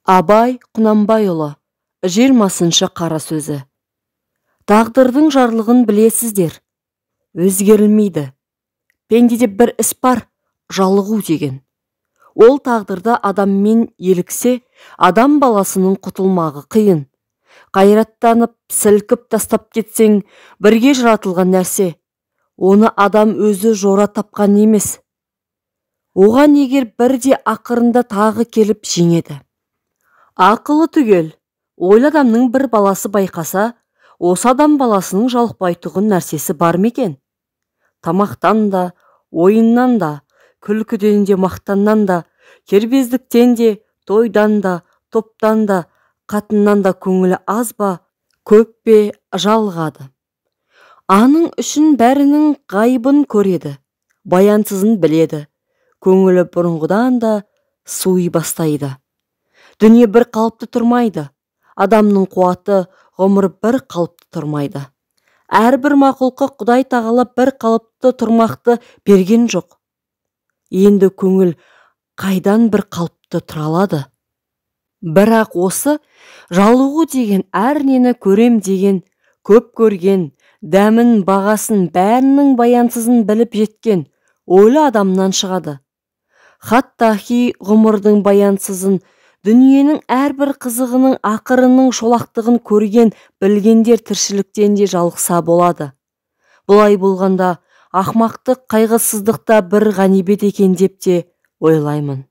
Абай Құнанбайұлы, 20-шы қара сөзі. Тағдырдың жарлығын білесіздер, өзгерілмейді. Пенде бір іс бар, жалығу деген. Ол тағдырда адаммен еліксе, адам баласының құтылмағы қиын. Қайраттанып, сілкіп тастап кетсең, бірге жаратылған нәрсе. Оны адам өзі жора тапқан емес. Оған егер бірде ақырында тағы келіп жеңеді. Ақылы түгел, ойлы адамның бір баласы байқаса, осы адам баласының жалықпайтұғын нәрсесі бар ма екен? Тамақтан да, ойыннан да, күлкіден де, мақтаннан да, кербездіктен де, тойдан да, топтан да, қатыннан да көңілі аз ба, көп пе жалығады. Аның үшін бәрінің ғайыбын көреді, баянсызын біледі, көңілі бұрынғыдан да суи бастайды. Дүние бір қалыпты тұрмайды, адамның қуаты, ғұмыры бір қалыпты тұрмайды. Әрбір мақұлыққа Құдай тағала бір қалыпты тұрмақты берген жоқ. Енді көңіл қайдан бір қалыпты тұра алады? Бірақ осы жалығу деген әр нені көрем деген, көп көрген, дәмін, бағасын, бәрінің баянсызын біліп жеткен ойлы адамнан шығады. Хаттахи ғұмырдың баянсызын, дүниенің әрбір қызығының ақырының шолақтығын көрген, білгендер тіршіліктен де жалықса болады. Бұлай болғанда ақмақтық, қайғысыздық та бір ғанибет екен деп те ойлаймын.